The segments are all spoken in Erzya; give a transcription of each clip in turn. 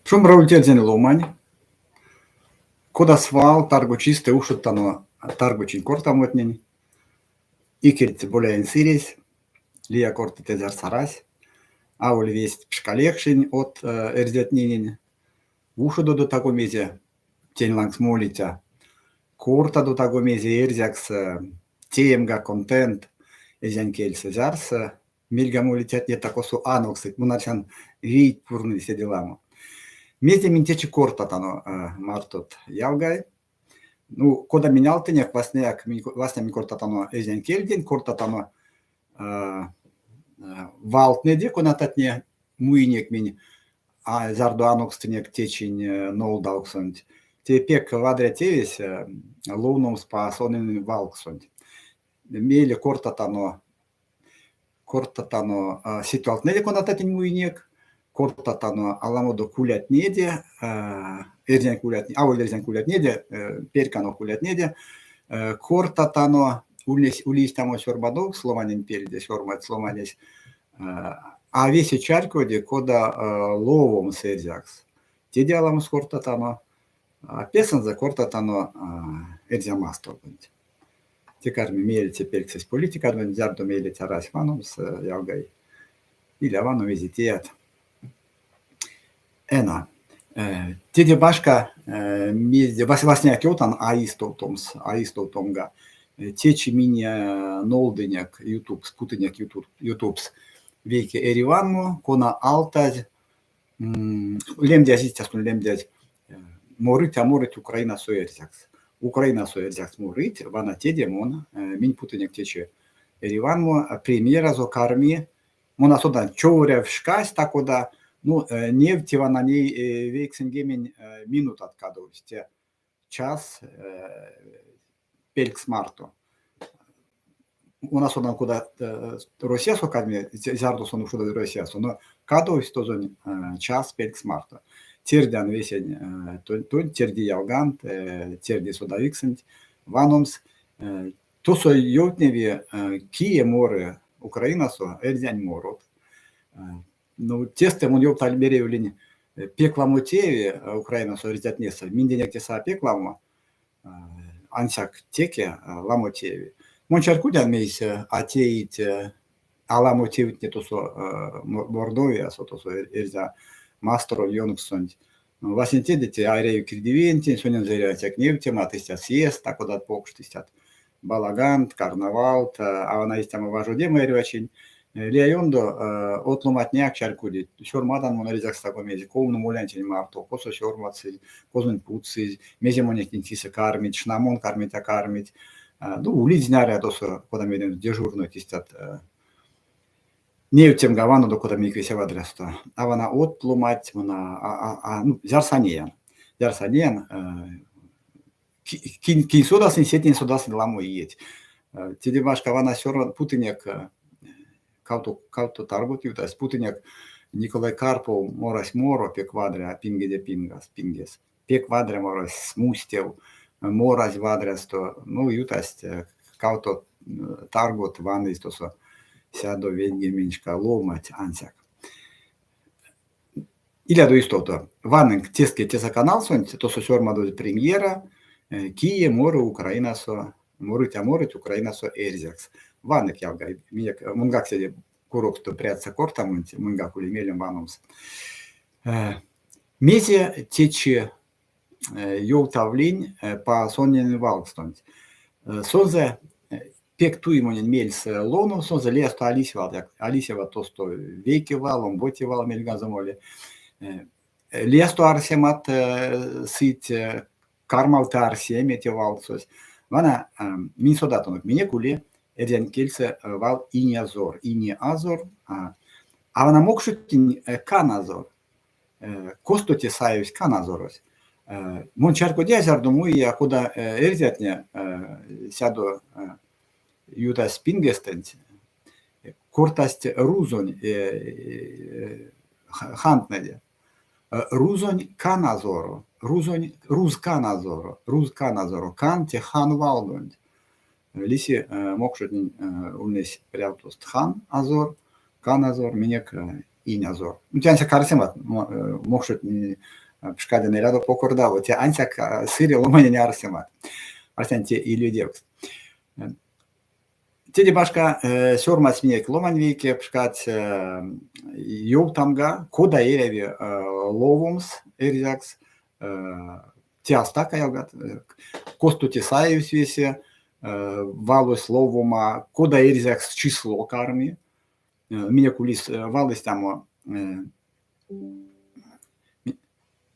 Шумбра ульть, эрзянь ломань! Кода свал, таргочистэ ушодтано таргочинь кортамотнень. Икельце Боляень Сыресь, лия кортыть зярс арась. Аволь весть пшкалекшнинь од эрзятненень. Ушододо таго-мезе тень лангс молиця. Кортадо таго-мезе эрзякс, теемга контент эрзянь кельсэ. Зярс мельга молицятне та-косо анокстыть, мон арсян, вийть пурныть седе ламо. Мезде минь течи кортатано мартот, ялгай? Ну, кода минь алтынек, васняяк минь, васня минь кортатано эрзянь кельденть, кортатано валтнэде, конататне муинек минь, зярдо анокстынек течинь нолдавксонть. Те пек вадря тевесь ловномс по сонензэ валксонть. Мейле кортатано Кортатано сеть валтнэде, конататнень муинек, кортатано аламодо кулятнеде, эрзянь кулятне, аволь эрзянь кулятнеде, перьканок кулятнеде, кортатано, ульнесь ули истямо сёрмадовкс ломанень пельде, сёрмадсь ломанесь, а весе чарькоди, кода ловомс эрзякс. Теде аламос кортатано, а песэнзэ кортатано эрзя мастордонть. Те карми меельце пельксэсь политикадонть, зярдо мейле арась ваномс, ялгай, иля вано мезе теят. Эно, теде башка, мезде васняяк ёвтан а истовтомс, а истовтомга. Течи минь нолдынек Ютубс, путынек Ютубс вейке эриванмо, кона алтазь лемдязь истя лемдязь морыть, а морыть Украинасо эрзякс. Украинасо эрзякс морыть, вана теде мон, минь путынек течи эриванмо, премьеразо карми, мон а содан, човоряв шкась та-кода, ну, невти вана ней вейксэньгемень минутат кадовсть те час пелькс марто. У нас содан кода Россиясо карми, зярдо сон ушодови Россиясо, но кадовсь тозонь час пелькс марто. Тердян весень тонь, терди ялганть, терди содавиксэнть ваномс. Тосо ёвтневи, кие моры Украинасо эрзянь морот. Ну, тестэ мон ёвталь меревлинь, пек ламо тееви Украинасо эрзятнесэ. Минденек тесэ а пек ламо. Ансяк теке ламо тееви. Мон чарькодян, мейс а теить аламо тевтне тосо Мордовиясо, тосо эрзя масторонь ёнкссонть. Васенцеде те а эряви кирдивиентень, сонензэ эрявить невтемат, истят съездт, та-кодат покшт, истят балагант, карнавалт, а вана истямо важодема эрьва чинь. Лия ёндо од ломантнеяк чарькодить, сёрмадан мон эрзякс таго мезе, ков молян тень марто, косо сёрмадсызь, козонь путсызь, мезе монь кисэ кармить, шнамон кармить, а кармить. Ну, улить знярыя тосо, кода меремс, дежурнойть истят невтемга ванодо, кода минек весе вадрясто. А вана од ломанть, вана, а, ну, зярс а неян. Зярс а неян, кинь, кинь содасынь, сетнень содасынь ламо иеть. Теде башка вана сёрмад путынек кавто, кавто таргот ютасть, путынек Николай Карпов морась моро пек вадря пингеде пингас, пингес. Пек вадря морось, смустев, морась вадрясто. Ну, ютасть кавто таргот ванызь тосо сядо ведьгеменьшка ломанть ансяк. Илядо истовто. Ванынк теске тесэ каналсонть, тосо сёрмадозь премьера, кие моры Украинасо, морыть а морыть Украинасо эрзякс. Ванык, ялгай, минек монгак седе куроксто прядса кортамонть, моньгак ули мелем ваномс. Мезе течи ёвтавлинь Паасонень валкстонть? Сонзэ пек туи монень мельс ловномс сонзэ, лиясто а лисеват, а лисеват тосто вейке вал, омбоце вал мельганзо моли. Лиясто арсемат сыть, кармавты арсеме те валсось. Вана минь содатанок, минек ули эрзянь кельсэ вал инязор, ине-азор, а вана мокшотнень каназор. Косто те саевсь каназорось? Мон чарькодия, зярдо муия, кода эрзятне сядо ютазь пингестэнть кортасть рузонь хантнэде. Рузонь каназоро, рузонь рузканазоро, рузканазоро, кан те хан валдонть. Лиси мокшотнень ульнесь прявтост хан азор, каназор, минек. Инязор. Ну, те ансяк арсемат, мокшотне пшкадян илядо покордаво, те ансяк сыре ломанень арсемат. Арсян, те ильведевкст. Теде башка, сёрмадсь минек ломань вейке, пшкадсь ёвтамга, кода эряви ловомс эрзякс, те а стака ялгат, косто те саевсь весе, валось ловома, кода эрзякс число карми. Минек ули вал истямо,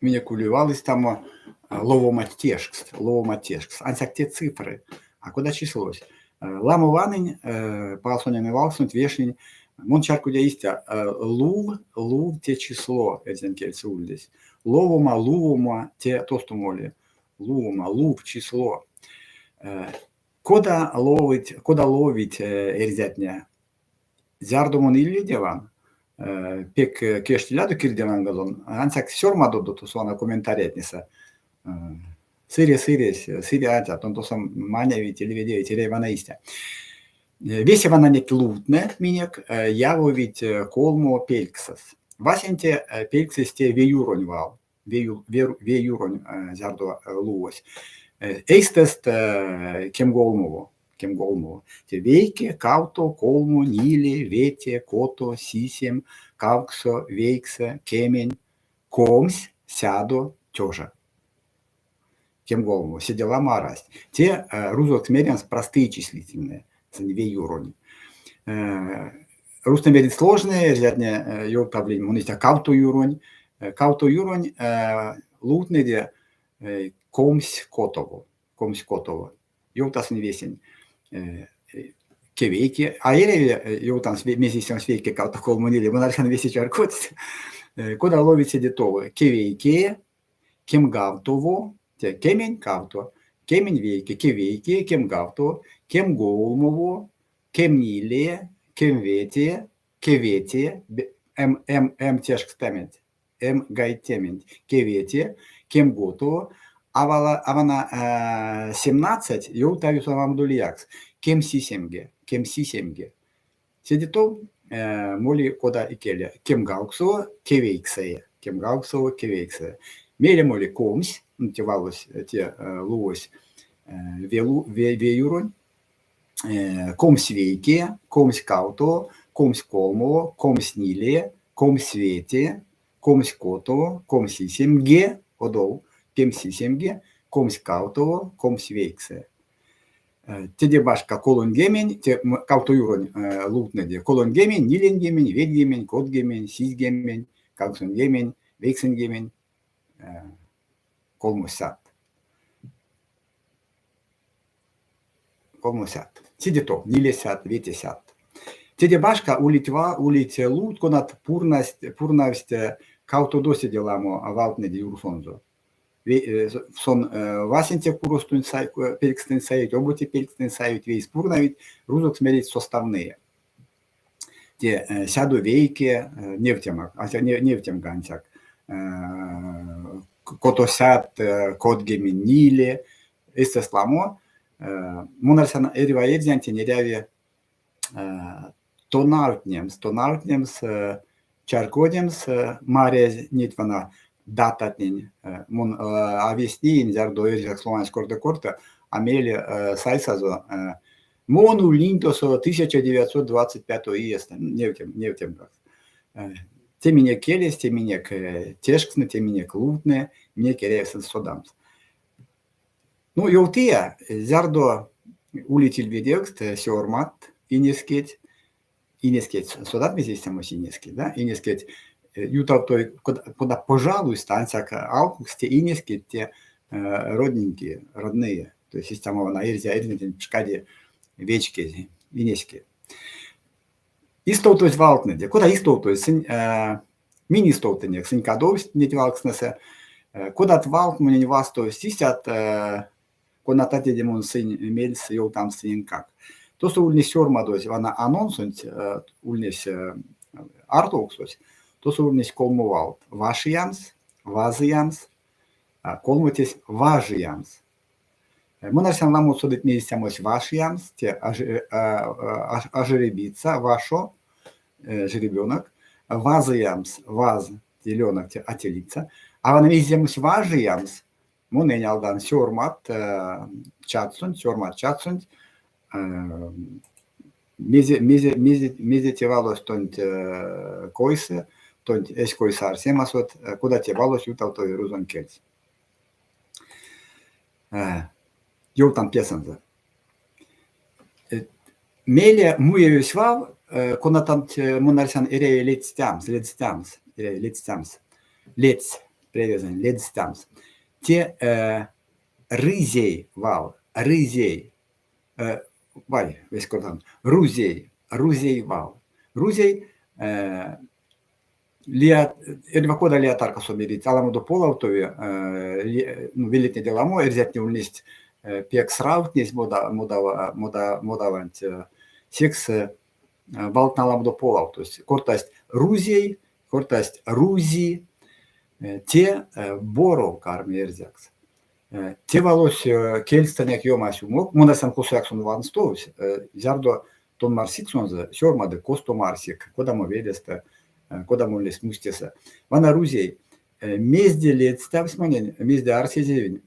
минек ули вал истямо ловома тешкст, ловома тешкс. Ансяк те цифры, а кода числось? Ламо ванынь палсонянь валсонть вешнинь, мон чарькодия истя: лув, лув те число эрзянь кельсэ ульнесь. Ловома, лувома те тосто моли. Лувома, лув, число. Кода ловить, кода ловить эрзятне? Зярдо мон ильведеван, пек кежть илядо кирде лангозон, ансяк сёрмадодо тосо вана комментариятнесэ. Сыре сыресь, сыре атя, тон тосо манявить, ильведевить, эряви вана истя. Весе вана неть лувтнэ минек явовить колмо пельксэс. Васенце пельксэсь те веюронь вал, веюронь зярдо лувось. Эйстэст кемголмово, кемголмово. Те вейке, кавто, колмо, ниле, вете, кото, сисем, кавксо, вейксэ, кемень, 20, сядо, тёжа. Кемголмово. Седе ламо арасть. Те рузокс меремс простые числительные, сынь веюронь. Рузтнэ мерить сложные, эрзятне ёвтавлинь мон истя кавто юронь. Кавто юронь лувтнеде 26, 26. Ёвтасынь весень. Кевейке. А эряви ёвтамс мезе истямс вейке, кавто, колмо, ниле. Мон арсян весе чарькодсть. Кода ловить седе тов? Кевейке, кемгавтово, те кемень кавто, кемень вейке, кевейке, кемгавтово, кемголмово, кемниле, кемвете, кевете, м, м, м тешкстэменть, м гайттементь, кевете, кемготово, а вана 17 ёвтави ламодо лиякс, кемсисемге, кемсисемге. Седе тов моли кода икеле кемгавксово, кевейксэе, кемгавксово, кевейксэе. Мейле моли 20, ну, те валось, те лувось веюронь, 21, 22, 23, 24, 25, 26, 27-ге, одов, 27-ге, 22, 21. Теде башка 30, те кавто юронь лувтнеде, 30, ниленьгемень, ведьгемень, кодгемень, сизьгемень, кавксоньгемень, вейксэньгемень, колмосядт. Колмосядт. Седе тов, нилесядт, ветесядт. Теде башка улить, улить лувт, конат пурнасть, пурнавсть кавтодо седе ламо валтнэде юрсонзо. Сон васенце куростонть пелькстэнть саить, омбоце пелькстэнть саить, вейс пурнавить, рузокс мерить составные. Те сядо вейке невтемак, невтемга ансяк. Котосядт, кодгемень ниле, эйстэст ламо. Мон арсян, эрьва эрзянтень эряви тонавтнемс, тонавтнемс, чарькодемс марязь неть вана дататнень. Мон а весть неинь, зярдо эрзякс ломанесь корты-корты, а мейле сайсазо мон ульнинь тосо 1925 иестэ, невтем, невтемгак. Те минек келесь, те минек тешкстнэ, те минек лувтне, минек эряви сынст содамс. Ну, ёвтыя, зярдо улить ильведевкст, сёрмат, инескеть, инескеть, содат мезе истямось инескеть, да? Инескеть ютавтови кода пожалуйста, ансяк алкукс те инескеть, те родненькие, родные. То есть истямо вана эрзя эрзянтень пшкади вечкезь, инескеть. Истовтозь валтнэде. Кода истовтозь? Сынь минь истовтынек, сынь кадовсть неть валкстнэсэ. Кодат валт монень вастовсть истят, конат теде мон сынь мельс ёвтамс тыненкак. Тосо ульнесь сёрмадозь вана анонсонть, ульнесь артовксось, тосо ульнесь колмо валт: вашиямс, вазыямс, колмотесь важиямс. Мон арсян ламот содыть мезе истямось вашиямс, те ожеребиться, вашо, жеребенок. Вазыямс, ваз, теленок, а телица. А вана меземс важиямс, мон энялдан сёрмат чатсонть, сёрмат чатсонть, мезе, мезе, мезе, мезе те валось тонть койсэ, тонть эсь койсэ арсемасот, кода те валось ютавтови рузонь кельс. Ёвтан песэнзэ. Мейле муевсь вал, конатанть мон арсян эряви ледстямс, ледстямс, эряви ледстямс, ледсь превезэнь, ледстямс. Те рызей вал, рызей, вай, весь кортан, рузей, рузей вал. Рузей лия, эрьва кода лия таркасо мерить, аламодо полавтови, ну, велетнеде ламо, эрзятне ульнесть пек сравтнезь мода, мода, мода, модаванть, секс валтнэ аламодо полавтовсть. Кортасть рузей, кортасть рузи, те боров карми эрзякс. Те валось кельстэнек ёмась умок, мон арсян косояк сон ванстовсь, зярдо тон марсить сонзэ, сёрмады, косто марсик, кодамо велестэ, кодамо ульнесь смустесэ. Вана рузей, мезде ледстявсь монень, мезде арсезевинь,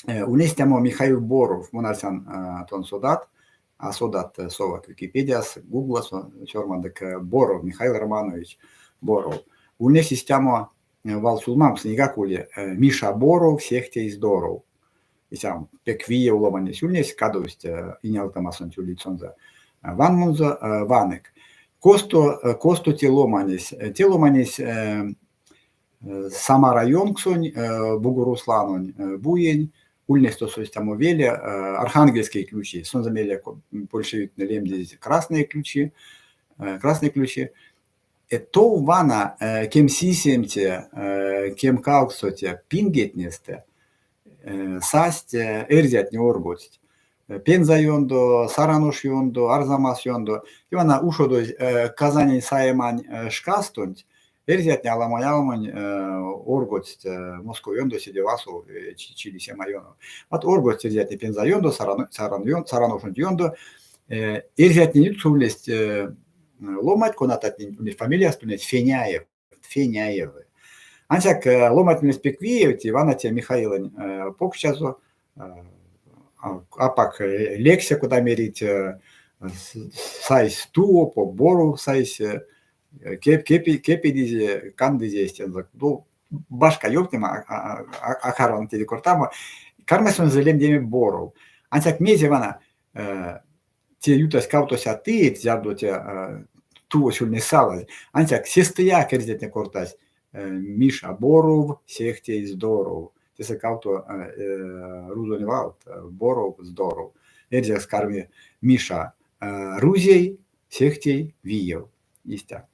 ульнесь истямо Михаил Боров, мон арсян, тон содат, а содат, соват Википедияс, Гугласо сёрмадык Боров, Михаил Романович Боров. Ульнесь истямо валсюлмавкс нейгак ули Миша Боров, сехте здоров. Истя пек виев ломанесь ульнесь, кадовсть инялтомасонть улить сонзэ ванмонзо, ванык. Косто, косто те ломанесь? Те ломанесь Самара ёнксонь, Бугурусланонь буень, ульнесь тосо истямо веле, Архангельские ключи. Сонзэ мейле большевиктне лемдизь Красные ключи, Красные ключи. Тов вана кемсисемте, кемкавксоте пингетнестэ састь эрзятне оргодсть. Пенза ёндо, Саранош ёндо, Арзамас ёндо. И вана ушодозь Казанень саемань шкастонть эрзятне аламонь-аламонь оргодсть Москов ёндо седе васов чилисема ёнов. Вот оргодсть эрзятне Пенза ёндо, Сараношонть ёндо. Эрзятнень ютксо ульнесть ломанть, конататнень ульнесть фамилияст ульнесть Феняев, Феняевы. Ансяк ломанть ульнесть пек виевть, вана те Михаилэнь покштязо, апак лексе, кода мерить, сайсь туво, побору сайсь, кепедизе, кандызе эстензэ. Ну, башка ёвтнема, а карман теде кортамо. Кармась сонзэ лемдеме Боров. Ансяк мезе вана, те ютась кавтосядт иеть, зярдо те тувось ульнесь салазь. Ансяк сестэяк эрзятне кортасть Миша Боров, сехте здоров. Тесэ кавто рузонь валт, Боров, здоров. Эрзякс карми Миша рузей, сехте виев. Истя.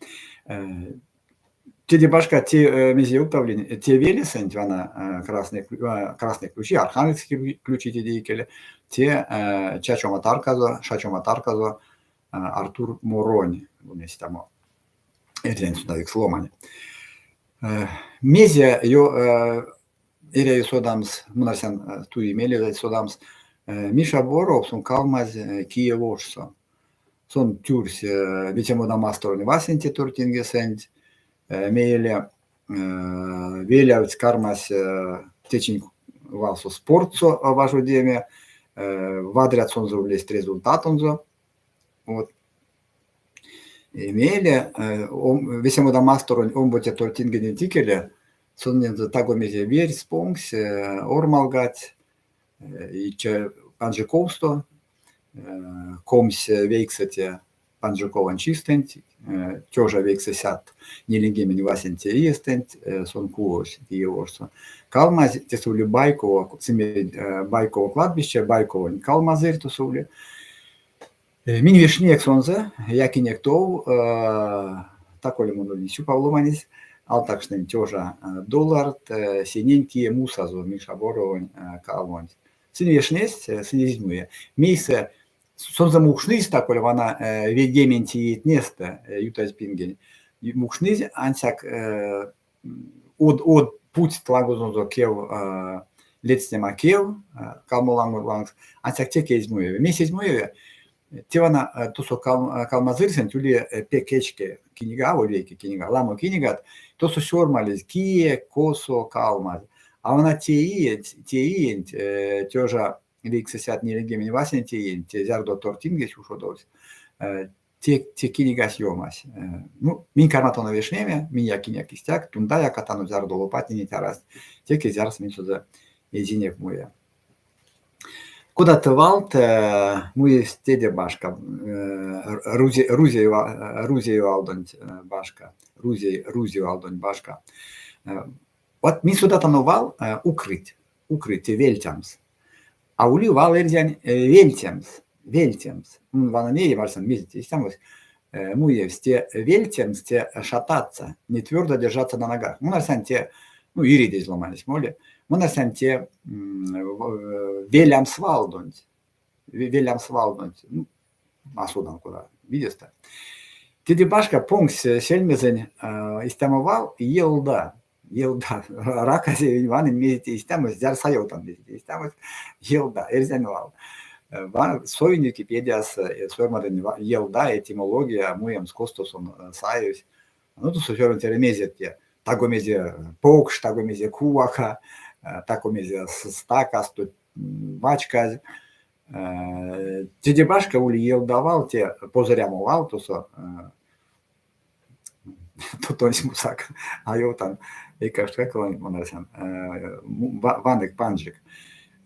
Теде башка, те мезе ёвтавлинь, те велесэнть вана Красные, Красные Ключи, Архангельские ключи теде икеле, те чачома тарказо, шачома тарказо Артур Моронь ульнесь истямо эрзянь содавикс ломань. Мезе эряви содамс, мон арсян, туи мелезэть содамс, Миша Боров, сон калмазь Киев ошсо. Сон тюрсь Ветямодамасторонь васенце тортингесэнть, мейле велявтсь, кармась течинь валсо спортсо важодеме, вадрят сонзэ ульнесть результатонзо. Вот. И мейле Весемодамасторонь омбоце тортингенть икеле сонензэ таго мезе верьс понгсь, ормалгадсь, панжиковсто 29-це панжиковонь чистэнть, 1948 иестэнть сон кулось Киев ошсо. Калмазь тесэ ули Байково, Байково кладбище, Байковонь калмазырь тосо ули. Минь вешнинек сонзэ, якинек тов, такой мон ульнесь сюпав ломанесь, алтакшнынь тёжа долларт, сенень кие мусазо Миша Боровонь калмонть. Сынь вешнесть, сынь эзизь муе. Мейсэ сонзэ мукшнызь такой вана ведьгеменце иетнестэ ютазь пингень. Мукшнызь ансяк од од путсть лангозонзо кев ледстнема кев калмо лангс, ансяк теке эзь муеве. Мейс эзь муеве? Те вана тосо калмазырьсэнть ули пек эчке кинига, аволь вейке кинига, ламо кинигат, тосо сёрмалезь, кие, косо калмазь. А вана те иенть, те иенть 1948 иенть, зярдо тортингесь ушодовсь, те, те кинигась ёмась. Ну, минь карматано вешнеме, минь якинек истяк, тунда якатано, зярдо лопатне неть арасть, теке зярс минь сонзэ эзинек муе. Кодат валт муевсть теде башка, рузей, рузей валдонть башка, рузей, рузей валдонть башка. Вот минь содатано вал укрыть, укрыть, вельтямс. А ули вал эрзянь вельтямс, вельтямс. Вана ней арсян, мезе те истямось муевсь, те вельтямс, те шататься, не твердо держаться на ногах. Мон арсян, те, ну, иредезь ломанесь моли, мон арсян, те велямс валдонть, велямс валдонть, ну, а содан кода, видестэ. Теде башка понгсь сельмезэнь истямо вал елда, Елда, раказевинь ванынь, мезе те истямось, зярс а ёвтан, мезе те истямось. Елда, эрзянь вал. Совинь Википедияс, сёрмадынь елда, этимология, муемс, косто сон саевсь. Ну, тосо сёрмадсть мезе те, таго мезе покш, таго мезе кувака, таго мезе стакасто вачказь. Теде башка ули елда вал, те позорямо вал тосо. Тонсь мусак, а ёвтан эйкакшткак мон арсян, ванык, панжик.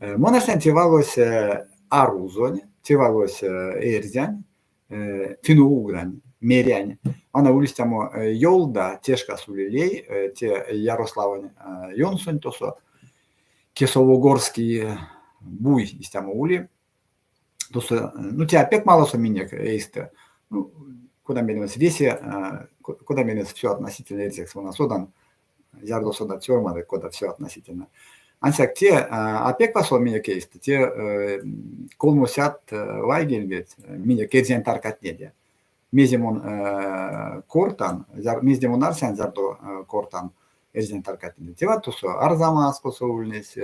Мон арсян, те валось а рузонь, те валось эрзянь, финно-угрань, мерянь. Вана ули истямо Ёлда, те шкас ули лей, те Ярославонь ёнксонть тосо, Кесовогорский буй истямо ули. Тосо, ну, те пек маласо минек эйстэ. Ну, кода меремс, весе, кода меремс, все относительно эрзякс вана содан, зярдо содат сёрмады, кода все относительно. Ансяк те а пек васоло минек эйстэ, те колмосядт вайгельбеть минек эрзянь таркатнеде. Мезе мон кортан, мезде мон арсян, зярдо кортан эрзянь таркатнеде. Те вот тосо Арзамас косо ульнесь,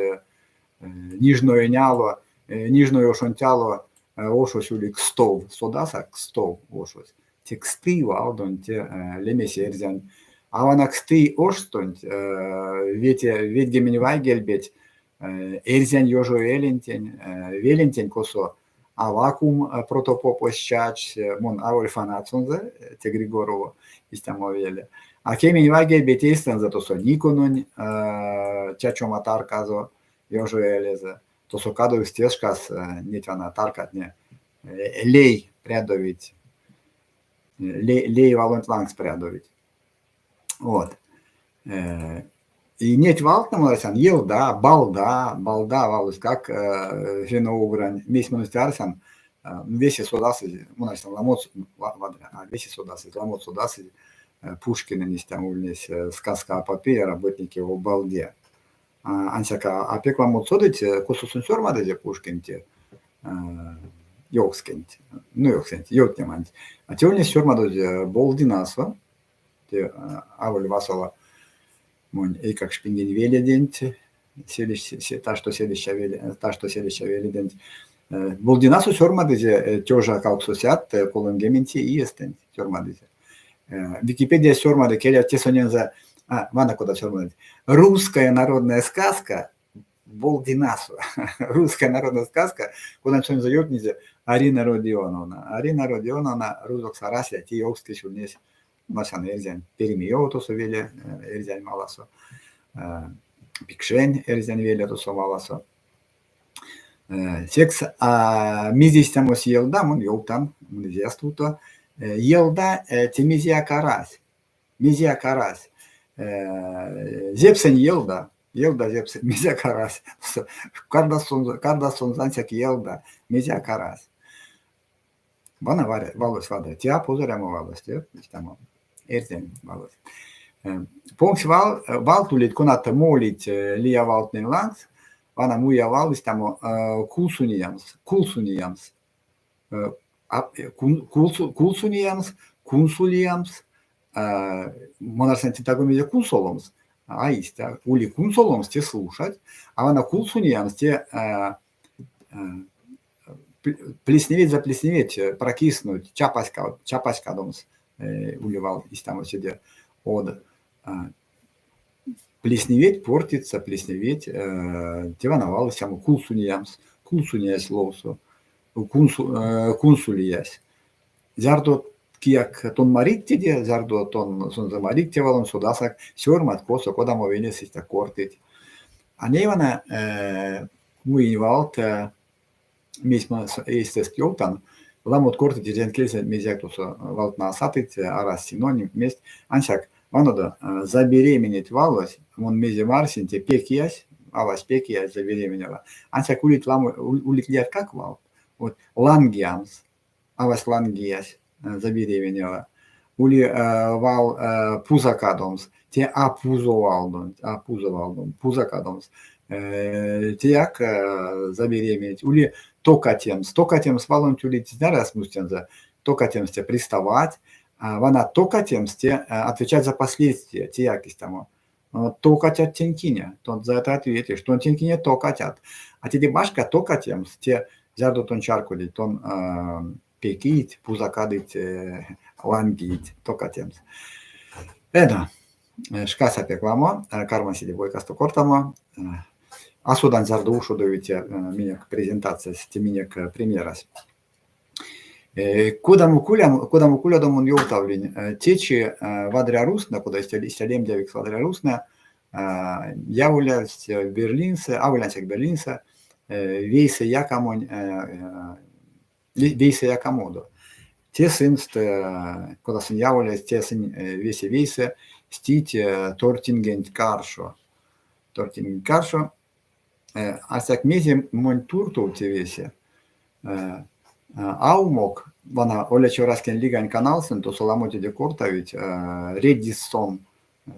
Нижное Няло, Нижной ошонть ало ошось ули Кстов, содасак Кстов ошось. Те кстый валдонть, те лемесь эрзянь. А вана кстый ошстонть вете ведьгемень вайгельбеть эрзянь ёжо велентень, велентень, косо Авакум протопопось чачсь, мон аволь фанат сонзэ, те Григорова истямо веле. А кемень вайгельбеть эйстэнзэ тосо Никононь чачома тарказо, ёжо элезэ. Тосо кадовсть те шкас неть вана таркатне лей прядовить, лей, лей валонть лангс прядовить. Вот. И неть валтнэ мон арсян елда, балда, балда валоськак финно-угрань. Мейс мон истя арсян, весе содасызь, мон арсян ламот вадря, а весе содасызь, ламот содасызь Пушкинэнь истямо ульнесь сказка о попе и работнике о балде. Ансяк а пек ламот содыть, косо сон сёрмадызе Пушкин те ёвкскенть, ну ёвксэнть, ёвтнеманть. А те ульнесь сёрмадозь Болдинасо, те аволь васоло монь эйкакшпингень веледенть, ташто селища веле, ташто селища веледенть. Болдинасо сёрмадызе тёжа кавксосядт колоньгеменце иестэнть сёрмадызе. Википедия сёрмады, келя, те сонензэ, а, вана кода сёрмадыть, русская народная сказка Болдинасо. Русская народная сказка, конань сонзэ ёвтнизе Арина Родионовна. Арина Родионовна рузокс арась, те ёвкскесь ульнесь Масян эрзянь Перемиёво тосо веле, эрзянь маласо, Пикшень эрзянь веле тосо маласо. Секс мезе истямось елда, мон ёвтан, мон стувто. Елда те мезеяк арась, мезеяк арась. Зепсэнь елда, елда зепсэнь, мезеяк арась. Кардазсонзо, кардазсонзо ансяк елда, мезеяк арась. Вана валось вадря. Те а позорямо валось, те истямо эрзянь валось. Понгсь вал, валт улить, конат молить лия валтнэнь лангс. Вана муя вал истямо кулсуниямс, кулсуниямс. Кулсуниямс, кунсулиямс, мон арсян те таго мезе кунсоломс, а истя. Ули кунсоломс, те слушать, а вана кулсуниямс, те. Плесневеть, заплесневеть, прокиснуть, чапаськадомс ули вал истямо седе од. Плесневеть, портится, плесневеть, те вана вал истямо кулсуниямс, кулсуниясь ловсо, кунсулиясь. Зярдо кияк тон марить теде, зярдо тон сонзэ марик те валонть, содасак, сёрмат косо, кодамо велесэ истя кортыть. А ней вана муинь валт, мезть мон эйстэст ёвтан, ламот кортыть эрзянь кельсэ мезеяк тосо валтнэ а сатыть, арасть синонимть, мезть. Ансяк ванодо, забеременеть валось, мон мезе марсинь, те пекиясь, авась пекиясь, забеременела. Ансяк улить ламо, улить лияткак валт. Вот лангиямс, авась лангиясь, забеременела. Ули вал пузакадомс, те а пузо валдонть, а пузо валдонть, пузакадомс. Теяк забеременеть. Ули токатемс. Токатемс валонть улить зняро смустензэ. Токатемс те приставать, вана токатемс те отвечать за последствия, теяк истямо. Токатят тень кине, тон за это ответишь, тон тень кине токатят. А теде башка токатемс те, зярдо тон чарькодить, тон пекить, пузакадыть, лангить, токатемс. Эно, шкась а пек ламо, карман седе бойкасто кортамо. А содан, зярдо ушодови те минек презентациясь, те минек премьерась. Кодамо куля, кодамо кулядо мон ёвтавлинь, течи вадря рустнэ, кода истя лемдявикс вадря рустнэ, яволявсть Берлинсэ, аволь ансяк Берлинсэ, вейсэ якамонь, вейсэ якамодо. Те сынст, кода сынь яволявсть, те сынь весе вейсэ стить тортингенть каршо. Тортингенть каршо. Ансяк мезе монь туртов те весе? А умок, вана Олячив раськень лигань каналсонть, тосо ламо теде кортавить, Редиссон,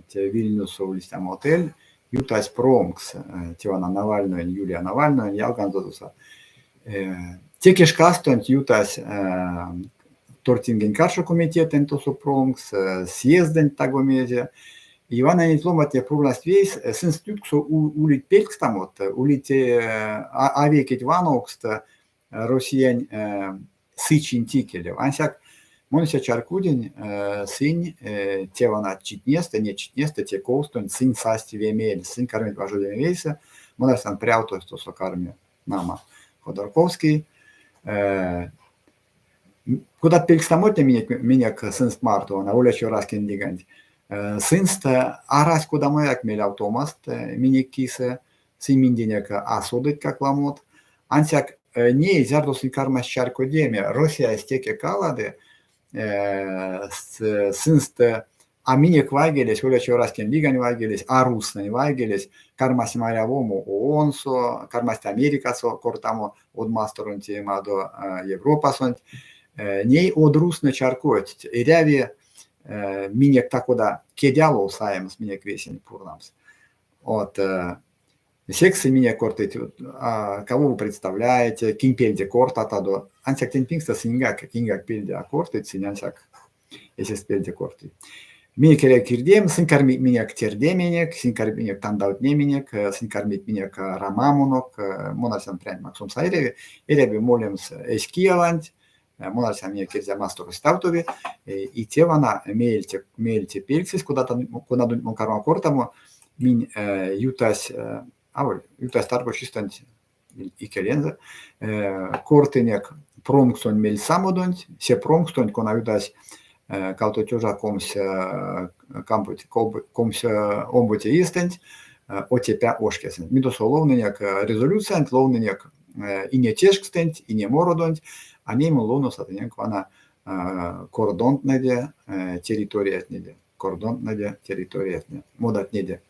те Вильнюссо ули истямо отель, ютась промкс, те вана Навальноень, Юлия Навальноень ялганзо тосо. Теке шкастонть ютась Тортингень каршо комитетэнь тосо промкс, съездэнть таго мезе. И вана неть ломантне пурнасть вейс, сынст ютксо улить пелькстамот, улить а вейкеть вановкст Россиянь сычинть икелев. Ансяк мон истя чарькодинь, сынь те вана читнестэ, неть читнестэ, те ковстонть сынь састь ве мельс, сынь кармить важодеме вейсэ. Мон арсян, прявтось тосо карми, нама, Ходорковский. Кодат пелькстамотне минек сынст марто, вана Олячив раськень лиганть, сынст арась кодамояк мелявтомаст минек кисэ, сынь минденек а содытькак ламот. Ансяк ней, зярдо сынь кармасть чарькодеме, Россиясь теке калады, сынст а минек вайгелесь, Олячив раськень лигань вайгелесь, а рузтнэнь вайгелесь кармась марявомо ООН-со, кармасть Америкасо кортамо од масторонь теемадо, Европасонть. Ней од рузтнэ чарькодсть, эряви минек та-кода кедьалов саемс, минек весень пурнамс. Вот. Секс минек кортыть, кого вы представляете, кинь пельде кортатадо. Ансяк тень пингстэ сыньгак киньгак пельде а кортыть, сынь ансяк эсест пельде кортыть. Минек эряви кирдемс, сынь кармить минек тердеменек, сынь кармить минек тандавтнеменек, сынь кармить минек рамамонок. Мон арсян прянть максомс а эряви. Эряви молемс эсь кияванть, мон арсян, минек эрзя масторось ставтови. И те вана меельце, меельце пельксэсь, конадонть мон карман кортамо, минь ютась, аволь, ютась тарго чистэнть икелензэ, кортынек промксонь мельсамодонть, се промкстонть, кона ютась 20 24 иестэнть Отепя ошкесэнть. Минь тосо ловнынек резолюциянть, ловнынек ине тешкстэнть, ине мородонть, а ней мон ловноса тыненк вана кордонтнэде, территориятнеде, кордонтнэде, территориятне, модатнеде.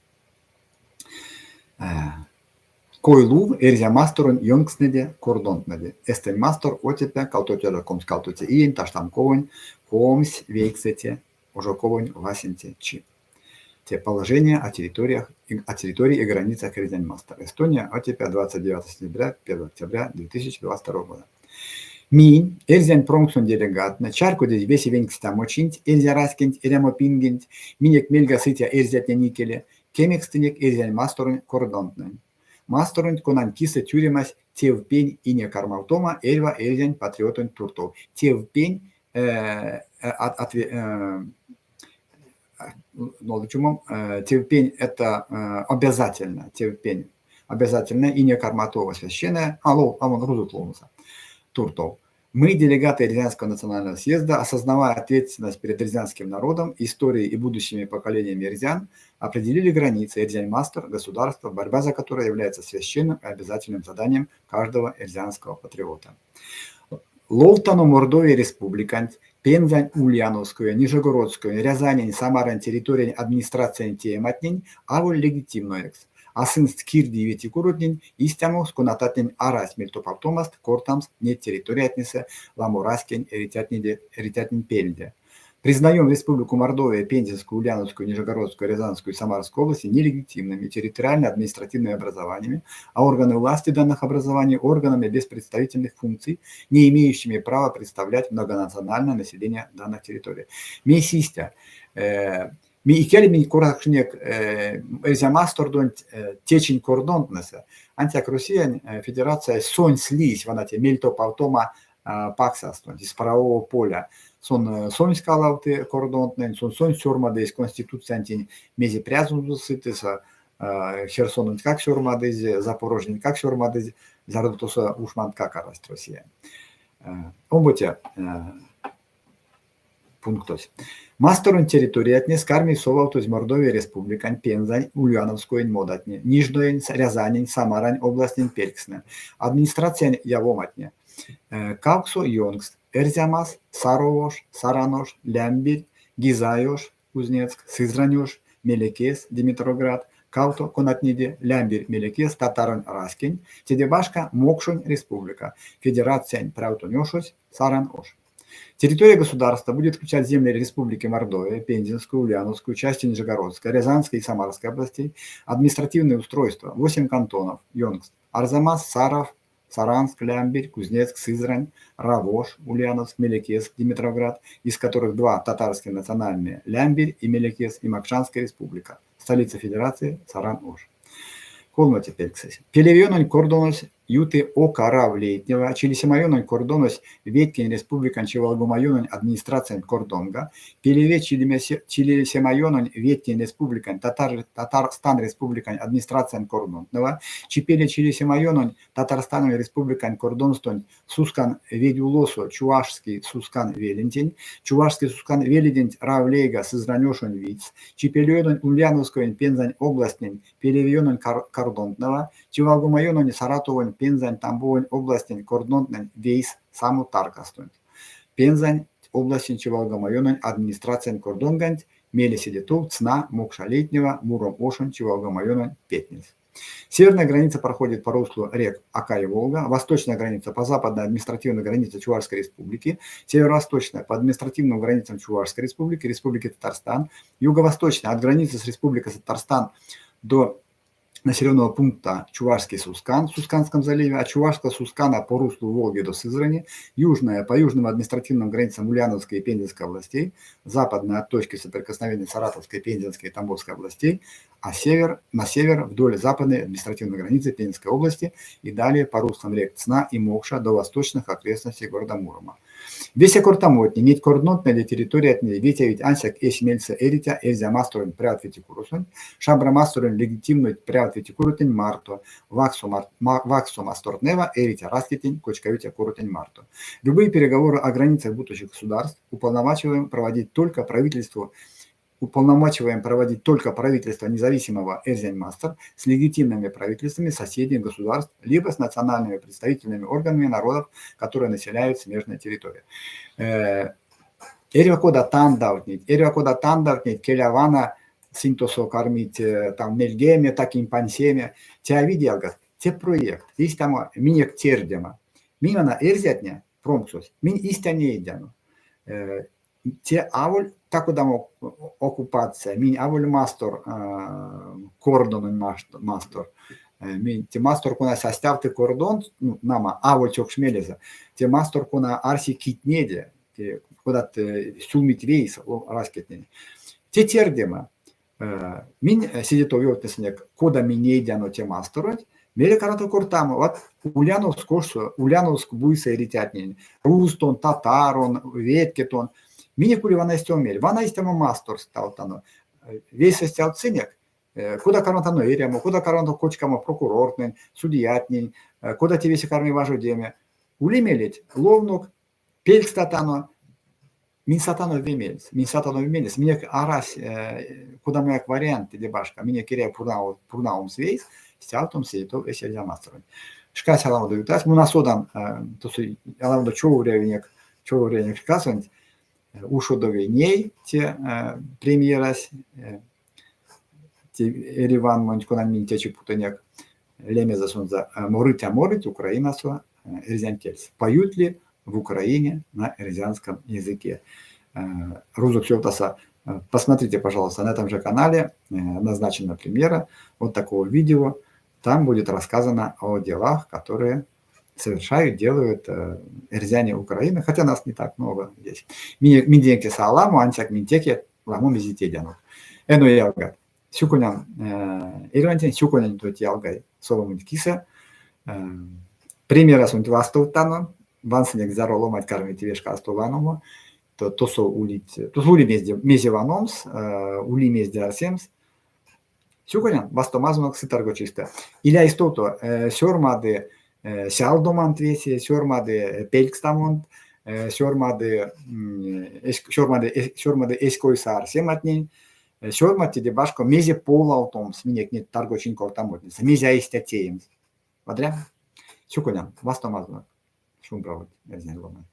Койлув Эрзя масторонь ёнкстнэде, кордонтнэде. Эстэнь мастор Отепя 2028 иень таштамковонь 29 ожоковонь васенце чи. Те положение о территориях о территории и границах Эрзянь мастор. Эстония, Отепя, 29 сентября, 1 октября 2022 года. Минь, эрзянь промксонь делегаттнэ, чарькодезь весе венькстамочинть, эрзя раськенть эрямопингенть, минек мельга сыця эрзятнень икеле, кемекстынек Эрзянь масторонь кордонтнэнь. Масторонть, конань кисэ тюремась тев пень ине кармавтома эрьва эрзянь патриотонть туртов. Тев пень тев пень это обязательно, тев пень обязательно ине кармавтома священное, а вон рузот ловнуса, туртов. Мы, делегаты Эрзянского национального съезда, осознавая ответственность перед эрзянским народом, историей и будущими поколениями эрзян, определили границы Эрзянь Мастор, государства, борьба за которое является священным и обязательным заданием каждого эрзянского патриота. Ловтано Мордовия Республиканть, Пензань, Ульяновскоень, Нижегородскоень, Рязанень, Самарань территориянь администрациянь теематнень аволь легитимнойкс, а сынст кирдий ветикуротнень истямокс, конататнень арась мельтопавтомаст кортамс неть территориятнесэ ламораськень эрицятнень пельде. Признаем Республику Мордовия, Пензенскую, Ульяновскую, Нижегородскую, Рязанскую и Самарскую области нелегитимными территориально-административными образованиями, а органы власти данных образований органами без представительных функций, не имеющими права представлять многонациональное население данных территорий. Мейсь истя. Ми икеле минь кортакшнынек Эрзя мастордонть течинь кордонтнэсэ. Ансяк Россиянь Федерациясь сонсь лиссь вана те мельтопавтома паксястонть, из правового поля. Сон сонсь калавты кордонтнэнь, сон сонсь сёрмадсь Конституциянтень, мезе прязонзо сы, тесэ Херсононтькак сёрмадызь, Запорожьентькак сёрмадызь, зярдо тосо ушманткак арасть Россиянь. Омбоце пунктось. Масторонь территориятнес карми совавтозь Мордовия Республикань, Пензань, Ульяновскоень модатне, Нижноень, Рязанень, Самарань областнень пелькстнэ, администрациянь явоматне. Кавксо ёнкст: Эрзямас, Саровош, Саранош, Лямбирь, Гизайош, Кузнецк, Сызраньош, Мелекесс, Димитровград, кавто конатнеде Лямбирь-Мелекесс татаронь раськень, теде башка Мокшонь Республика, Федерациянь прявтошось Саран ош. Территория государства будет включать земли Республики Мордовия, Пензенскую, Ульяновскую, части Нижегородской, Рязанской и Самарской областей, административное устройство, 8 кантонов, ёнкст, Арзамас, Саров, Саранск, Лямбирь, Кузнецк, Сызрань, Равош, Ульяновск, Мелекесск, Димитровград, из которых два татарские национальные Лямбирь и Мелекесс и Мокшанская республика, столица федерации Саран-Ош. Колмоце пельксэсь. Пелевеёнонь кордонось юты Ока Рав лейтнева, чилисемаёнонь кордонось Ветькень Республикань чивалгомаёнонь администрациянь кордонга, пелеве чилисемаёнонь Ветькень Республикань Татарстан Республикань администрациянь кордонтнэва, чипеле чилисемаёнонь Татарстанонь Республикань кордонстонть Сускан ведьулосо Чувашский Сускан велентень, Чувашский Сускан веледенть Рав лейга Сызраньошонь видьс, чипелеёнонь Ульяновскоень Пензань областнень пелевеёнонь кордонтнэва, чивалгомаёнонь Саратовонь, Пензань, Тамбовонь областнень кордонтнэнь вейс само таркастонть. Пензань областень чивалгомаёнонь администрациянь кордонганть мейле седе тов Цна, Мокша лейтнева, Муром ошонь чивалгомаёнонь петнес. Северная граница проходит по руслу рек Ока и Волга, восточная граница по западной административной границе Чувашской Республики, северо-восточная по административным границам Чувашской Республики, Республики Татарстан, юго-восточная от границы с Республикой Татарстан до населенного пункта Чувашский Сускан в Сусканском заливе, от Чувашского Сускана по руслу Волги до Сызрани, южная по южным административным границам Ульяновской и Пензенской областей, западная от точки соприкосновения Саратовской, Пензенской и Тамбовской областей, а север, на север вдоль западной административной границы Пензенской области и далее по руслам рек Цна и Мокша до восточных окрестностей города Мурома. Весе кортамотне, неть кордонтнэде территориятнеде ветявить ансяк эсь мельсэ эриця Эрзя масторонь прявт ветикуросонть, шабра масторонь легитимной прявт ветикуротнень марто, вакссо мастортнэва эриця раськетнень кочкавиця куротнень марто. Любые переговоры о границах будущих государств уполномачиваем проводить только правительству уполномочиваем проводить только правительство независимого Эрзянь Мастор с легитимными правительствами соседних государств, либо с национальными представительными органами народов, которые населяют смежные территории. Эрьва кода тандавтнить, эрьва кода тандавтнить, келя вана сынь тосо кармить там нельгеме, такинь пансеме. Те а виде ялгат, те проект, истямо минек тердема. Минь вана эрзятне, промксось, минь истя нейдяно. Те аволь та-кодамо оккупация, минь аволь мастор, кордононь мастор. Минь те мастор, конась а стявты кордон, ну, нама, аволь чокшмелезэ, те мастор, кона арси китнеде, те кодат сюлмить вейс раськетнень. Те тердема. Минь седе тов ёвтнесынек, кода минь нейдяно те масторонть. Мейле карматано кортамо, вот Ульяновск ошсо, Ульяновск буйсэ эрицятнень, рузтон, татарон, ветькетон. Минек ули вана истямо мель, вана истямо мастор стявтано. Вейсэ стявтсынек, кода карматано эрямо, кода карматано кочкамо прокурортнэнь, судьятнень, кода те весе карми важодеме. Ули мелеть, ловнок, пелькстатано, минь сатано ве мельс, минь сатано ве мельс, минек арась кодамояк вариант теде башка, минек эряви пурнавомс вейс, стявтомс седе тов эсь эрзя масторонть. Шкась аламодо ютась, мон а содан, тосо аламодо човорявинек, човорявинек шкасонть, ушодови ней те премьерась, те эриванмонть, конань минь течи путынек, лемезэ сонзэ Морыть а морыть Украинасо эрзянь кельс. Поют ли в Украине на эрзянском языке? Рузокс ёвтаса, посмотрите, пожалуйста, на этом же канале назначена премьера вот такого видео. Там будет рассказано о делах, которые совершают, делают эрзяне Украины, хотя нас не так много здесь. Минденек тесэ аламо, ансяк минь теке ламо мезе тейдянок. Эно ялгат, сюконян эрьвантень, сюконян тонть ялгай совамонть кисэ. Премьерасонть вастовтано, вансынек зяро ломанть кармить ве шкасто ваномо. Тосо улить, тосо ули мезде, мезе ваномс, ули мезде арсемс. Сюконян, вастомазонок сы таргочистэ. Иля истовто, сёрмады сялдоманть весе, сёрмады пелькстамонть, сёрмады, сёрмады, сёрмады эсь койсэ арсематнень, сёрмадт теде башка, мезе полавтомс минек неть таргочинь кортамотнесэ, мезе а истя теемс. Вадря? Сюконян, вастомазонок. Шумбра эрзянь ломань.